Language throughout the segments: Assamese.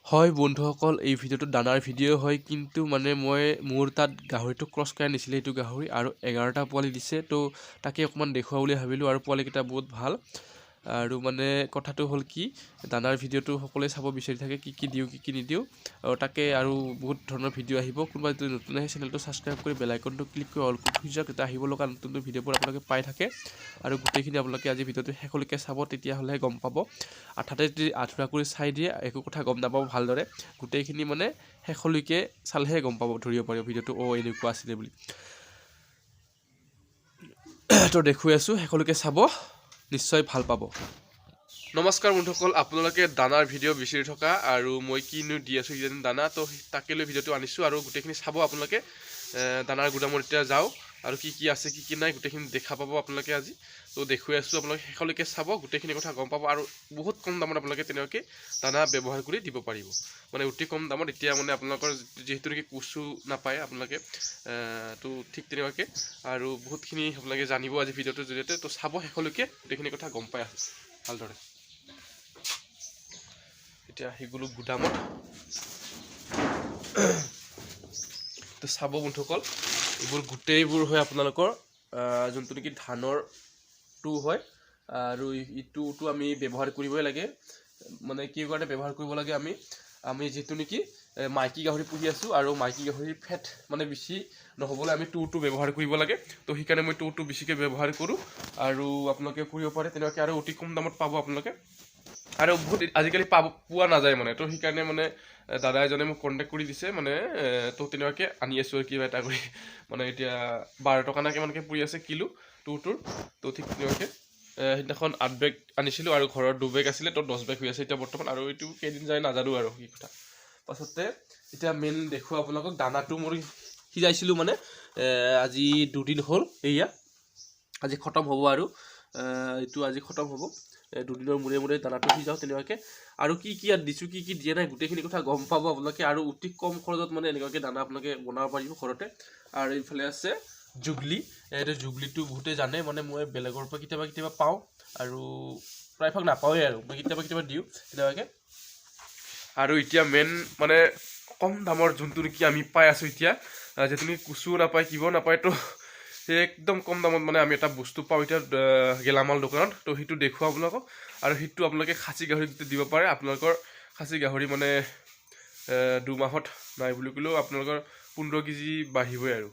হয় বন্ধুসকল, এই ভিডিঅ'টো দানাৰ ভিডিঅ' হয়। কিন্তু মানে মই মোৰ তাত গাহৰিটো ক্ৰছ কৰাই আনিছিলে এইটো গাহৰি আৰু 11টা পোৱালি দিছে। তো তাকে অকণমান দেখুওৱা বুলি ভাবিলোঁ আৰু পোৱালিকেইটা বহুত ভাল। আৰু মানে কথাটো হ'ল কি, দানাৰ ভিডিঅ'টো সকলোৱে চাব বিচাৰি থাকে, কি কি দিওঁ, কি কি নিদিওঁ। আৰু তাকে আৰু বহুত ধৰণৰ ভিডিঅ' আহিব। কোনোবা যদি নতুন আহে, চেনেলটো ছাবস্ক্ৰাইব কৰি বেল আইকনটো ক্লিক কৰি অল কৰি যাওক, তেতিয়া আহিব লগা নতুন নতুন ভিডিঅ'বোৰ আপোনালোকে পাই থাকে। আৰু গোটেইখিনি আপোনালোকে আজি ভিডিঅ'টো শেষলৈকে চাব, তেতিয়াহ'লেহে গম পাব। আধাতে যদি আধৰুৱা কৰি চাই দিয়ে, একো কথা গম নাপাব ভালদৰে। গোটেইখিনি মানে শেষলৈকে চালেহে গম পাব, ধৰিব পাৰিব ভিডিঅ'টো, অ' এনেকুৱা আছিলে বুলি। তো দেখুৱাই আছোঁ, শেষলৈকে চাব, নিশ্চয় ভাল পাব। নমস্কাৰ বন্ধুসকল, আপোনালোকে দানাৰ ভিডিঅ' বিচাৰি থকা আৰু মই কিনো দি আছোঁ কিজানি দানা, তো তাকে লৈ ভিডিঅ'টো আনিছোঁ আৰু গোটেইখিনি চাব আপোনালোকে। দানাৰ গুদামত এতিয়া যাওঁ আৰু কি কি আছে, কি কি নাই, গোটেইখিনি দেখা পাব আপোনালোকে আজি। তো দেখুৱাই আছোঁ, আপোনালোকে শেষলৈকে চাব, গোটেইখিনি কথা গম পাব। আৰু বহুত কম দামত আপোনালোকে তেনেকুৱাকৈ দানা ব্যৱহাৰ কৰি দিব পাৰিব, মানে অতি কম দামত। এতিয়া মানে আপোনালোকৰ যিহেতু নেকি কচু নাপায় আপোনালোকে, তো ঠিক তেনেকুৱাকৈ আৰু বহুতখিনি আপোনালোকে জানিব আজি ভিডিঅ'টোৰ জৰিয়তে। তো চাব শেষলৈকে, গোটেইখিনি কথা গম পাই আছে ভালদৰে। এতিয়া আহি গ'লোঁ গুদামত। তো চাব বন্ধুসকল, এইবোৰ গোটেইবোৰ হয় আপোনালোকৰ যোনটো নেকি ধানৰ তুঁহ হয়। আৰু ইটোতো আমি ব্যৱহাৰ কৰিবই লাগে। মানে কি কাৰণে ব্যৱহাৰ কৰিব লাগে? আমি আমি যিটো নেকি মাইকী গাহৰি পুহি আছোঁ আৰু মাইকী গাহৰিৰ ফেট মানে বেছি নহ'বলৈ আমি তুঁহটো ব্যৱহাৰ কৰিব লাগে। তো সেইকাৰণে মই তুঁহটো বেছিকৈ ব্যৱহাৰ কৰোঁ আৰু আপোনালোকে কৰিব পাৰে তেনেকুৱাকৈ। আৰু অতি কম দামত পাব আপোনালোকে আৰু বহুত আজিকালি পোৱা নাযায় মানে। তো সেইকাৰণে মানে দাদা এজনে মোক কণ্টেক্ট কৰি দিছে মানে, তো তেনেকুৱাকৈ আনি আছোঁ আৰু কিবা এটা কৰি। মানে এতিয়া 12 টকা না কিমানকৈ পৰি আছে কিলো তুঁহটোৰ। তো ঠিক তেনেকুৱাকৈ সেইদিনাখন 8 বেগ আনিছিলোঁ আৰু ঘৰত 2 বেগ আছিলে, তো 10 বেগ হৈ আছে এতিয়া বৰ্তমান। আৰু এইটো কেইদিন যায় নাজানো আৰু কি কথা। পাছতে এতিয়া মেইন দেখুৱা আপোনালোকক দানাটো মোৰ সিজাইছিলোঁ মানে আজি দুদিন হ'ল। এয়া আজি খতম হ'ব আৰু এইটো আজি খতম হ'ব। দুদিনৰ মূৰে মূৰে দানাটো সিজাওঁ তেনেকুৱাকৈ। আৰু কি কি ইয়াত দিছোঁ, কি কি দিয়া নাই, গোটেইখিনি কথা গম পাব আপোনালোকে। আৰু অতি কম খৰচত মানে এনেকুৱাকৈ দানা আপোনালোকে বনাব পাৰিব ঘৰতে। আৰু এইফালে আছে জুগলি। এইটো জুগলিটো বহুতেই জানে। মানে মই বেলেগৰ পৰা কেতিয়াবা কেতিয়াবা পাওঁ আৰু প্ৰায়ভাগ নাপাওঁৱেই আৰু মই কেতিয়াবা কেতিয়াবা দিওঁ তেনেকুৱাকৈ। আৰু এতিয়া মেইন মানে কম দামৰ যোনটো নেকি আমি পাই আছোঁ এতিয়া, যিটো নেকি কচুও নাপায়, কিবাও নাপায়, তো সেই একদম কম দামত মানে আমি এটা বস্তু পাওঁ এতিয়া গেলামাল দোকানত। তো সেইটো দেখুৱাওঁ আপোনালোকক। আৰু সেইটো আপোনালোকে খাচী গাহৰিত দিব পাৰে। আপোনালোকৰ খাচী গাহৰি মানে 2 মাহত নাই বুলি ক'লেও আপোনালোকৰ 15 কেজি বাঢ়িবই আৰু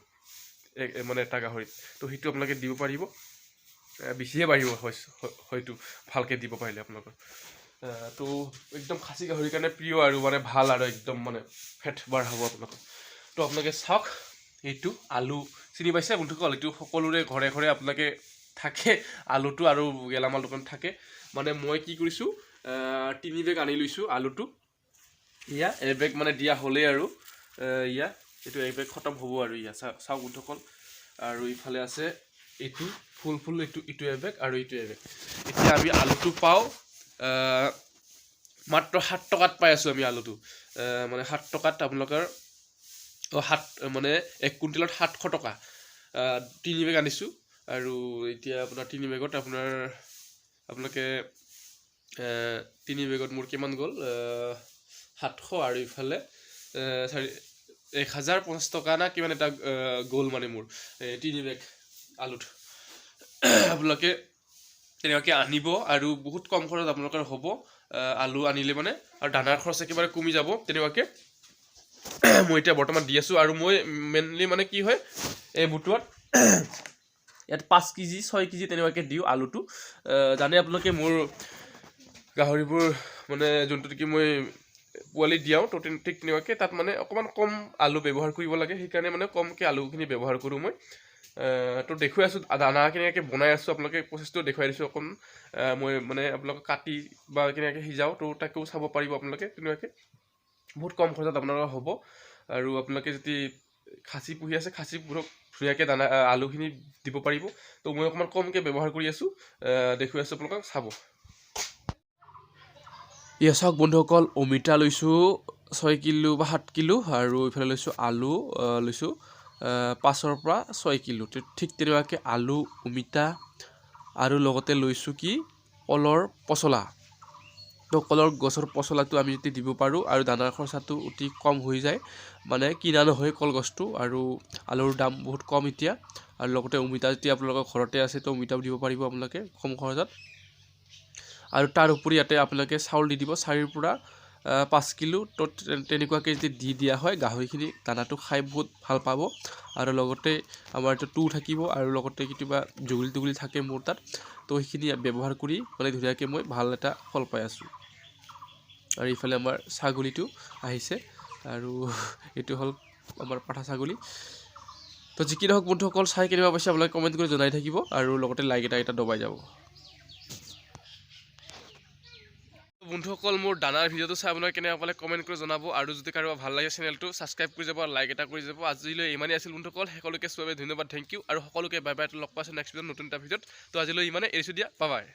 মানে এটা গাহৰিত। তো সেইটো আপোনালোকে দিব পাৰিব, বেছিহে বাঢ়িব হয়তো ভালকৈ দিব পাৰিলে আপোনালোকৰ। তো একদম খাচী গাহৰিৰ কাৰণে প্ৰিয় আৰু মানে ভাল আৰু একদম মানে ফেট বাঢ়াব আপোনালোকৰ। তো আপোনালোকে চাওক, এইটো আলু চিনি পাইছে বন্ধুসকল? এইটো সকলোৰে ঘৰে ঘৰে আপোনালোকে থাকে আলুটো আৰু গেলামাল দোকানত থাকে। মানে মই কি কৰিছোঁ, 3 বেগ আনি লৈছোঁ আলুটো। ইয়া এবেগ মানে দিয়া হ'লেই আৰু ইয়া এইটো এক বেগ খতম হ'ব। আৰু ইয়া চাওক বন্ধুসকল, আৰু ইফালে আছে এইটো ফুল ফুল, এইটো ইটো এবেগ আৰু এইটো এবেগ। এতিয়া আমি আলুটো পাওঁ মাত্ৰ 7 টকাত পাই আছোঁ আমি আলুটো। মানে 7 টকাত আপোনালোকৰ, অঁ, সাত মানে 1 কুইণ্টেলত 700 টকা। 3 বেগ আনিছোঁ আৰু এতিয়া আপোনাৰ 3 বেগত আপোনাৰ আপোনালোকে 3 বেগত মোৰ কিমান গ'ল? 700 আৰু ইফালে চাৰি 1050 টকা না কিমান এটা গ'ল মানে মোৰ এই 3 বেগ আলুত। আপোনালোকে তেনেকুৱাকৈ আনিব আৰু বহুত কম খৰচত আপোনালোকৰ হ'ব আলু আনিলে মানে আৰু দানাৰ খৰচ একেবাৰে কমি যাব তেনেকুৱাকৈ। মই এতিয়া বৰ্তমান দি আছোঁ। আৰু মই মেইনলি মানে কি হয়, এই বুটুৱাত ইয়াত 5 কেজি, 6 কেজি তেনেকুৱাকৈ দিওঁ আলুটো। জানে আপোনালোকে, মোৰ গাহৰিবোৰ মানে যোনটো নেকি মই পোৱালি দিয়াওঁ, তো ঠিক তেনেকুৱাকৈ তাত মানে অকণমান কম আলু ব্যৱহাৰ কৰিব লাগে। সেইকাৰণে মানে কমকৈ আলুখিনি ব্যৱহাৰ কৰোঁ মই। তো দেখুৱাই আছোঁ দানা কেনেকৈ বনাই আছোঁ, আপোনালোকে প্ৰচেছটো দেখুৱাই দিছোঁ অকণ। মই মানে আপোনালোকক কাটি বা কেনেকৈ সিজাওঁ, তো তাকেও চাব পাৰিব আপোনালোকে। তেনেকুৱাকৈ বহুত কম খৰচত আপোনালোকৰ হ'ব। আৰু আপোনালোকে যদি খাচী পুহি আছে, খাচী পুহক, ধুনীয়াকৈ দানা আলুখিনি দিব পাৰিব। তো মই অকণমান কমকৈ ব্যৱহাৰ কৰি আছোঁ, দেখুৱাই আছোঁ, আপোনালোকক চাব। ইয়া চাওক বন্ধুসকল, অমিতা লৈছোঁ 6 কিলো বা 7 কিলো আৰু ইফালে লৈছোঁ আলু লৈছোঁ 5ৰ পৰা 6 কিলো। ঠিক তেনেকুৱাকৈ আলু, অমিতা আৰু লগতে লৈছোঁ কি, কলৰ পচলা। তো কলৰ গছৰ পচলাটো আমি যদি দিব পাৰোঁ আৰু দানাৰ খৰচাটো অতি কম হৈ যায়, মানে কিনা নহয় কলগছটো, আৰু আলুৰ দাম বহুত কম এতিয়া। আৰু লগতে অমিতা যদি আপোনালোকৰ ঘৰতে আছে তো অমিতাও দিব পাৰিব আপোনালোকে কম খৰচত। আৰু তাৰ উপৰি ইয়াতে আপোনালোকে চাউল দি দিব 4ৰ পৰা 5 কিলো। তো তেনেকুৱাকৈ যদি দি দিয়া হয়, গাহৰিখিনি দানাটো খাই বহুত ভাল পাব। আৰু লগতে আমাৰ এইটো তুঁহ থাকিব, আৰু লগতে কেতিয়াবা জুগুলি টুগুলি থাকে মোৰ তাত, তো সেইখিনি ব্যৱহাৰ কৰি মানে ধুনীয়াকৈ মই ভাল এটা ফল পাই আছোঁ। আৰু ইফালে আমাৰ ছাগলীটো আহিছে, আৰু এইটো হ'ল আমাৰ পাঠা ছাগলী। তো যি কি নহওক বন্ধুসকল, চাই কেনেকুৱা পাইছে আপোনালোকে কমেণ্ট কৰি জনাই থাকিব, আৰু লগতে লাইক এটা এটা দবাই যাব। বন্ধুসকল, মোৰ দানাৰ ভিডিঅ'টো চাই আপোনালোকে কেনেকুৱা পালে কমেণ্ট কৰি জনাব, আৰু যদি কাৰোবাৰ ভাল লাগে চেনেলটো ছাবস্ক্ৰাইব কৰি যাব আৰু লাইক এটা কৰি যাব। আজিলৈ ইমানেই আছিল বন্ধুসকল, সকলোকে চোৱাৰ বাবে ধন্যবাদ, thank U, আৰু সকলোকে বাই বাই। লগ পাইছোঁ নেক্সট ভিডিঅ'ত নতুন এটা ভিডিঅ'ত। তো আজিলৈ ইমানেই এৰিছোঁ দিয়া, বাই বাই।